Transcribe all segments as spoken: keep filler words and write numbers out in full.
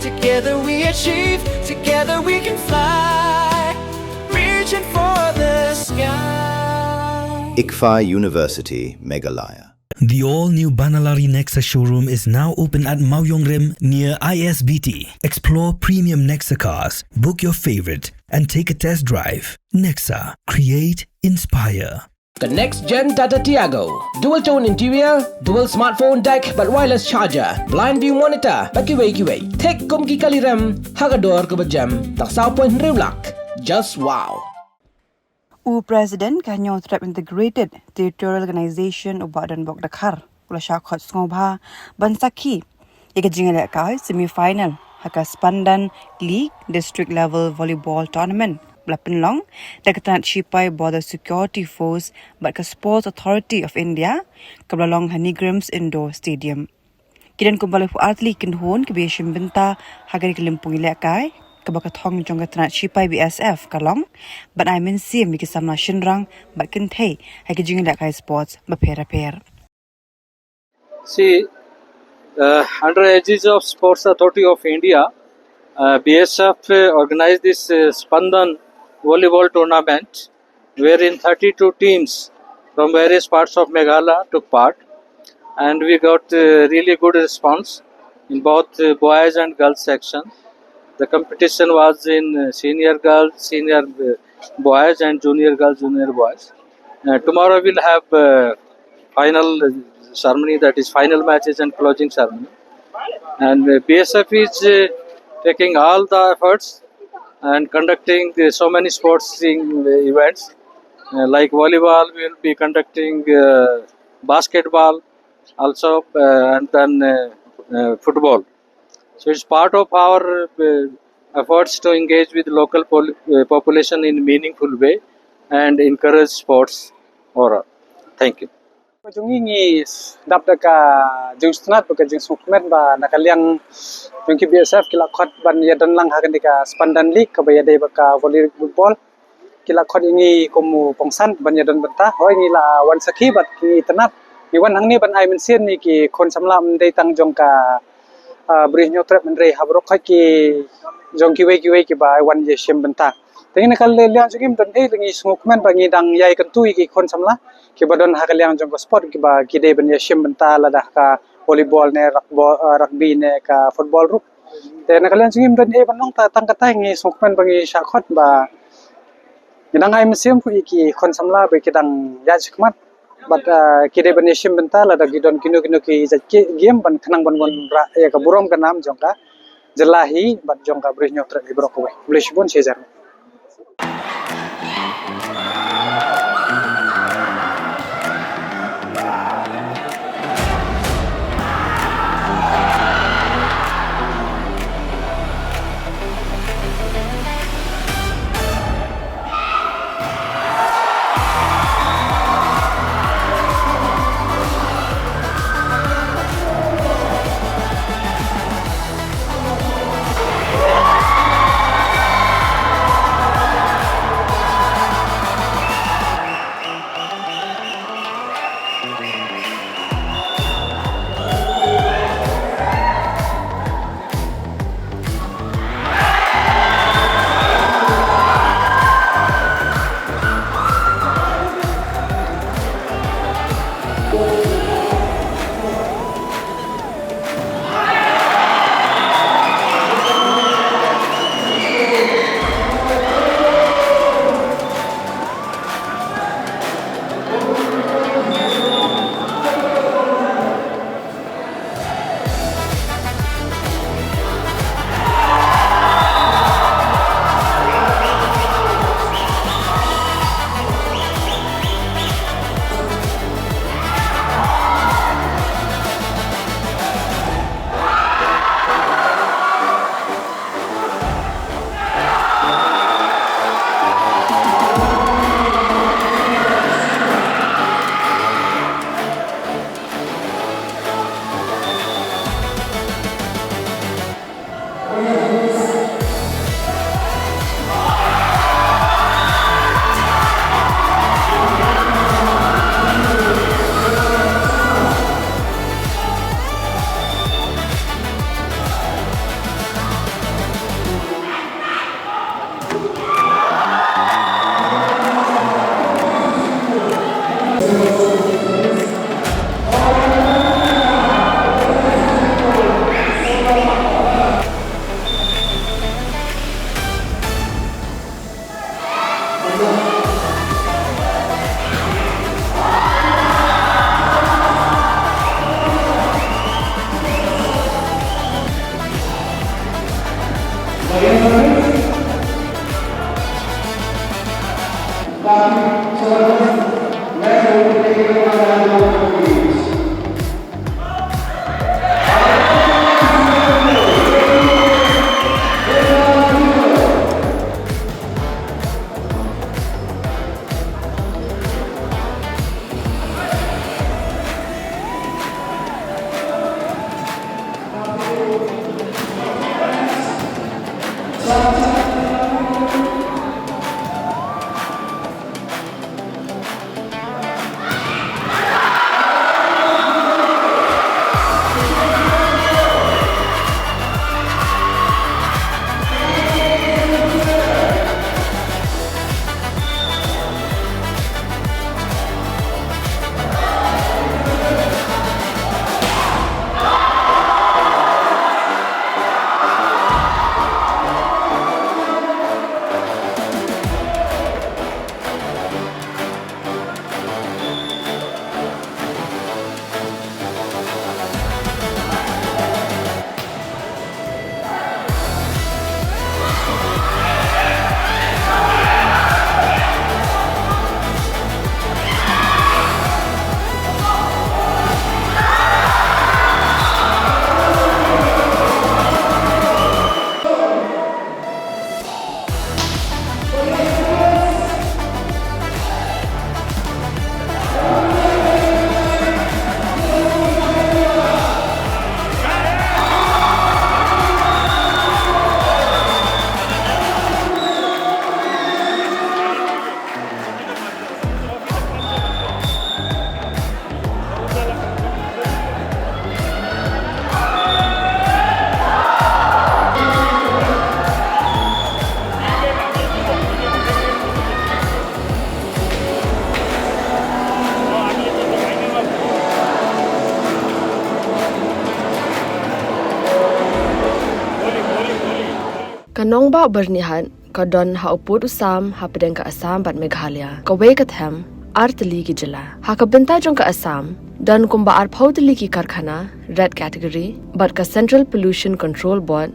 Together we achieve, together we can fly. Reaching for the sky. ICFAI University, Meghalaya. The all-new Banalari Nexa showroom is now open at Mawjongrim near I S B T. Explore premium Nexa cars, book your favorite, and take a test drive. Nexa, create, inspire. The next gen Tata Tiago. Dual tone interior, dual smartphone deck, bad wireless charger, blind view monitor, bad kiwei kiwei. Thik kum ki kali rem, ha ka dor kaba jem, tang saw point hynriew lak. Just wow. U President ka Hynñiewtrep Integrated Territorial Organization u Bah Donbok Dkhar u la shah khot sngewbha ban sakhi ïa ka jingïalehkai semi final ha ka Spandan League District Level Volleyball Tournament ba la pynlong da ka tnat shipai Border Security Force bad ka Sports Authority of India kaba la long ha NEIGRIHMS Indoor Stadium. Ki don kumba laiphew ar tylli ki kynhun kiba ïashim bynta ha kane ka lympung ïalehkai kaba ka thong jong ka tnat shipai B S F ka long ban ai mynsiem ïa ki samla shynrang bad kynthei ha ki jingïalehkai sports bapher bapher. See, uh, under aegis of Sports Authority of India, uh, B S F, uh, organized this, uh, Spandan volleyball tournament, wherein thirty-two teams from various parts of Meghalaya took part, and we got, uh, really good response in both, uh, boys and girls section. The competition was in, uh, senior girls, senior, uh, boys, and junior girls, junior boys. Uh, tomorrow we'll have, uh, final ceremony, that is final matches and closing ceremony. And, uh, B S F is, uh, taking all the efforts and conducting, uh, so many sporting, uh, events. Uh, like volleyball, we'll be conducting, uh, basketball also, uh, and then, uh, uh, football. So it's part of our, uh, efforts to engage with local pol- uh, population in meaningful way and encourage sports overall. Thank you. Jong ngi ngi dap da ka jingsngewtynnat bad ka jingsngewkmen ba na ka liang jong ki B S F ki la khot ban ïadon lang ha kane ka Spandan League kaba ïadei bad ka volleyball. Ki la khot ïa ngi kum u pongsan ban ïadon bynta. Hooid ngi la wan sakhi bad ngi tynnat. Ngi wan hangne ban ai mynsiem ïa ki khun samla ym dei tang jong ka, ah, Bri Hynñiewtrep hynrei ha baroh khoit ki jong kiwei kiwei kiba wan ïashim bynta. Te ngi na ka liang jong ngi ym don ei, ngi sngewkmen ba ngi dang ïai kyntu ïa ki khun samla kiba don ha ka liang jong ka sport kiba ki dei ban ïashim bynta lada ha ka volleyball ne rakbo-, ah, rugby ne ka football ruh. Te na ka liang jong ngi ym don ei ban long, tang katta ngi sngewkmen ba ngi shah khot ba ngi dang ai mynsiem ïa ki khun samla ba ki dang ïaid shakhmat bad, ah, ki dei ban ïashim bynta lada ki don kino kino ki jait game ban khnang ban wanrah ïa ka burom ka nam jong ka jylla hi bad jong ka Bri Hynñiewtrep hi baroh kawei. Khublei shibun, shi hajar. Ka nongbah Byrnihat ka don ha u pud u sam hapdeng ka Assam bad Meghalaya, kawei ka them, ar tylli ki jylla. Ha ka bynta jong ka Assam, don kumba arphew tylli ki karkhana red category, bad ka Central Pollution Control Board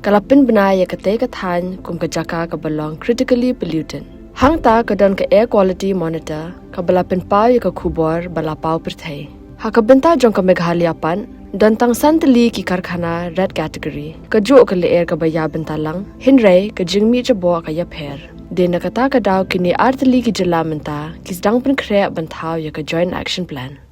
ka la pynbna ïa katei ka thaiñ kum ka jaka kaba long critically polluted. Hangta ka don ka Air Quality Monitor kaba la pynpaw ïa ka khubor ba la paw pyrthei. Ha ka bynta jong ka Meghalaya pat, don tang san tylli ki karkhana red category. Kajuh ka lyer kaba ïa bynta lang, hynrei ka jingmih jaboh ka ïapher. Dei na kata ka daw kine ar tylli ki jylla mynta ki sdang pynkhreh ban thaw ïa ka Joint Action Plan.